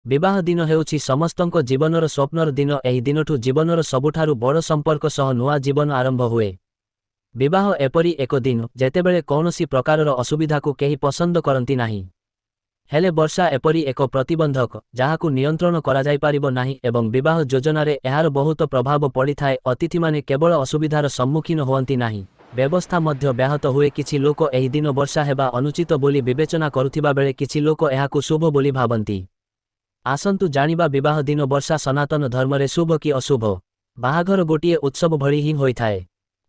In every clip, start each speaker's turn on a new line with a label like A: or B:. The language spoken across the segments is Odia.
A: ବିବାହ ଦିନ ହେଉଛି ସମସ୍ତଙ୍କ ଜୀବନର ସ୍ୱପ୍ନର ଦିନ। ଏହି ଦିନଠୁ ଜୀବନର ସବୁଠାରୁ ବଡ଼ ସମ୍ପର୍କ ସହ ନୂଆ ଜୀବନ ଆରମ୍ଭ ହୁଏ। ବିବାହ ଏପରି ଏକ ଦିନ, ଯେତେବେଳେ କୌଣସି ପ୍ରକାରର ଅସୁବିଧାକୁ କେହି ପସନ୍ଦ କରନ୍ତି ନାହିଁ। ହେଲେ ବର୍ଷା ଏପରି ଏକ ପ୍ରତିବନ୍ଧକ, ଯାହାକୁ ନିୟନ୍ତ୍ରଣ କରାଯାଇପାରିବ ନାହିଁ ଏବଂ ବିବାହ ଯୋଜନାରେ ଏହାର ବହୁତ ପ୍ରଭାବ ପଡ଼ିଥାଏ। ଅତିଥିମାନେ କେବଳ ଅସୁବିଧାର ସମ୍ମୁଖୀନ ହୁଅନ୍ତି ନାହିଁ, ବ୍ୟବସ୍ଥା ମଧ୍ୟ ବ୍ୟାହତ ହୁଏ। କିଛି ଲୋକ ଏହି ଦିନ ବର୍ଷା ହେବା ଅନୁଚିତ ବୋଲି ବିବେଚନା କରୁଥିବା ବେଳେ କିଛି ଲୋକ ଏହାକୁ ଶୁଭ ବୋଲି ଭାବନ୍ତି। ଆସନ୍ତୁ ଜାଣିବା, ବିବାହ ଦିନ ବର୍ଷା ସନାତନ ଧର୍ମରେ ଶୁଭ କି ଅଶୁଭ? ବାହାଘର ଗୋଟିଏ ଉତ୍ସବ ଭଳି ହିଁ ହୋଇଥାଏ।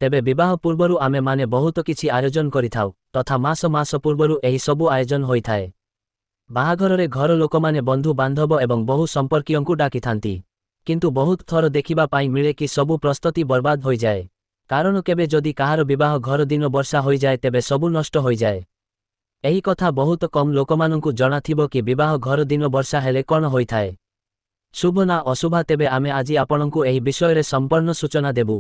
A: ତେବେ ବିବାହ ପୂର୍ବରୁ ଆମେ ମାନେ ବହୁତ କିଛି ଆୟୋଜନ କରିଥାଉ ତଥା ମାସ ମାସ ପୂର୍ବରୁ ଏହି ସବୁ ଆୟୋଜନ ହୋଇଥାଏ। ବାହାଘରରେ ଘର ଲୋକମାନେ ବନ୍ଧୁ ବାନ୍ଧବ ଏବଂ ବହୁ ସମ୍ପର୍କୀୟଙ୍କୁ ଡାକିଥାନ୍ତି। କିନ୍ତୁ ବହୁତ ଥର ଦେଖିବା ପାଇଁ ମିଳେ କି ସବୁ ପ୍ରସ୍ତୁତି ବର୍ବାଦ ହୋଇଯାଏ। କାରଣ କେବେ ଯଦି କାହାର ବିବାହ ଘର ଦିନ ବର୍ଷା ହୋଇଯାଏ, ତେବେ ସବୁ ନଷ୍ଟ ହୋଇଯାଏ। ଏହି କଥା ବହୁତ କମ୍ ଲୋକମାନଙ୍କୁ ଜଣାଥିବ କି ବିବାହ ଘର ଦିନ ବର୍ଷା ହେଲେ କ'ଣ ହୋଇଥାଏ, ଶୁଭ ନା ଅଶୁଭ। ତେବେ ଆମେ ଆଜି ଆପଣଙ୍କୁ ଏହି ବିଷୟରେ ସମ୍ପୂର୍ଣ୍ଣ ସୂଚନା ଦେବୁ।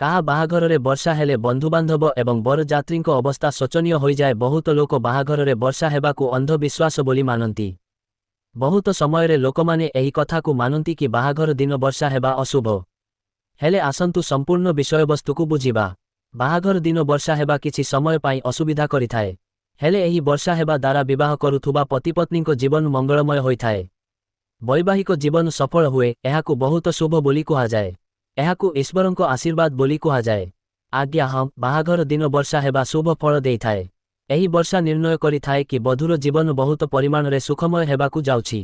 A: କାହା ବାହାଘରରେ ବର୍ଷା ହେଲେ ବନ୍ଧୁବାନ୍ଧବ ଏବଂ ବରଯାତ୍ରୀଙ୍କ ଅବସ୍ଥା ଶୋଚନୀୟ ହୋଇଯାଏ। ବହୁତ ଲୋକ ବାହାଘରରେ ବର୍ଷା ହେବାକୁ ଅନ୍ଧବିଶ୍ୱାସ ବୋଲି ମାନନ୍ତି। ବହୁତ ସମୟରେ ଲୋକମାନେ ଏହି କଥାକୁ ମାନନ୍ତି କି ବାହାଘର ଦିନ ବର୍ଷା ହେବା ଅଶୁଭ। ହେଲେ ଆସନ୍ତୁ ସମ୍ପୂର୍ଣ୍ଣ ବିଷୟବସ୍ତୁକୁ ବୁଝିବା। ବାହାଘର ଦିନ ବର୍ଷା ହେବା କିଛି ସମୟ ପାଇଁ ଅସୁବିଧା କରିଥାଏ। ହେଲେ ଏହି ବର୍ଷା ହେବା ଦ୍ୱାରା ବିବାହ କରୁଥିବା ପତିପତ୍ନୀଙ୍କ ଜୀବନ ମଙ୍ଗଳମୟ ହୋଇଥାଏ। ବୈବାହିକ ଜୀବନ ସଫଳ ହୁଏ। ଏହାକୁ ବହୁତ ଶୁଭ ବୋଲି କୁହାଯାଏ। ଏହାକୁ ଈଶ୍ୱରଙ୍କ ଆଶୀର୍ବାଦ ବୋଲି କୁହାଯାଏ। ଆଜ୍ଞା ହଁ, ବାହାଘର ଦିନ ବର୍ଷା ହେବା ଶୁଭ ଫଳ ଦେଇଥାଏ। ଏହି ବର୍ଷା ନିର୍ଣ୍ଣୟ କରିଥାଏ କି ବଧୂର ଜୀବନ ବହୁତ ପରିମାଣରେ ସୁଖମୟ ହେବାକୁ ଯାଉଛି।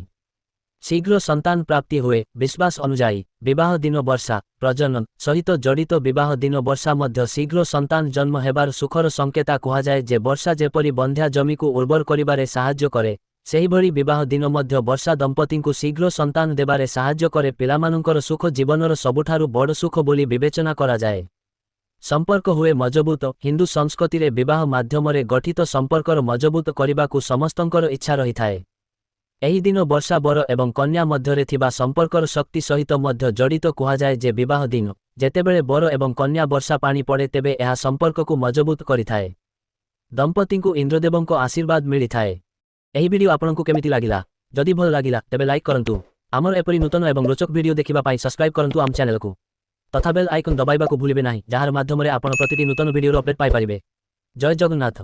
A: ଶୀଘ୍ର ସନ୍ତାନ ପ୍ରାପ୍ତି ହୁଏ। ବିଶ୍ୱାସ ଅନୁଯାୟୀ, ବିବାହ ଦିନ ବର୍ଷା ପ୍ରଜନନ ସହିତ ଜଡ଼ିତ। ବିବାହ ଦିନ ବର୍ଷା ମଧ୍ୟ ଶୀଘ୍ର ସନ୍ତାନ ଜନ୍ମ ହେବାର ସୁଖର ସଂକେତ। କୁହାଯାଏ ଯେ ବର୍ଷା ଯେପରି ବନ୍ଧ୍ୟା ଜମିକୁ ଉର୍ବର କରିବାରେ ସାହାଯ୍ୟ କରେ, ସେହିଭଳି ବିବାହ ଦିନ ମଧ୍ୟ ବର୍ଷା ଦମ୍ପତିଙ୍କୁ ଶୀଘ୍ର ସନ୍ତାନ ଦେବାରେ ସାହାଯ୍ୟ କରେ। ପିଲାମାନଙ୍କର ସୁଖ ଜୀବନର ସବୁଠାରୁ ବଡ଼ ସୁଖ ବୋଲି ବିବେଚନା କରାଯାଏ। ସମ୍ପର୍କ ହୁଏ ମଜବୁତ। ହିନ୍ଦୁ ସଂସ୍କୃତିରେ ବିବାହ ମାଧ୍ୟମରେ ଗଠିତ ସମ୍ପର୍କର ମଜବୁତ କରିବାକୁ ସମସ୍ତଙ୍କର ଇଚ୍ଛା ରହିଥାଏ। ଏହି ଦିନ ବର୍ଷା ବର ଏବଂ କନ୍ୟା ମଧ୍ୟରେ ଥିବା ସମ୍ପର୍କର ଶକ୍ତି ସହିତ ମଧ୍ୟ ଜଡ଼ିତ। କୁହାଯାଏ ଯେ ବିବାହ ଦିନ ଯେତେବେଳେ ବର ଏବଂ କନ୍ୟା ବର୍ଷା ପାଣି ପଡ଼େ, ତେବେ ଏହା ସମ୍ପର୍କକୁ ମଜବୁତ କରିଥାଏ। ଦମ୍ପତିଙ୍କୁ ଇନ୍ଦ୍ରଦେବଙ୍କ ଆଶୀର୍ବାଦ ମିଳିଥାଏ। ଏହି ଭିଡ଼ିଓ ଆପଣଙ୍କୁ କେମିତି ଲାଗିଲା? ଯଦି ଭଲ ଲାଗିଲା, ତେବେ ଲାଇକ୍ କରନ୍ତୁ। ଆମର ଏପରି ନୂତନ ଏବଂ ରୋଚକ ଭିଡ଼ିଓ ଦେଖିବା ପାଇଁ ସବସ୍କ୍ରାଇବ୍ କରନ୍ତୁ ଆମ ଚ୍ୟାନେଲକୁ ତଥା ବେଲ୍ ଆଇକନ୍ ଦବାଇବାକୁ ଭୁଲିବେ ନାହିଁ, ଯାହାର ମାଧ୍ୟମରେ ଆପଣ ପ୍ରତିଟି ନୂତନ ଭିଡ଼ିଓର ଅପଡେଟ୍ ପାଇପାରିବେ। ଜୟ ଜଗନ୍ନାଥ।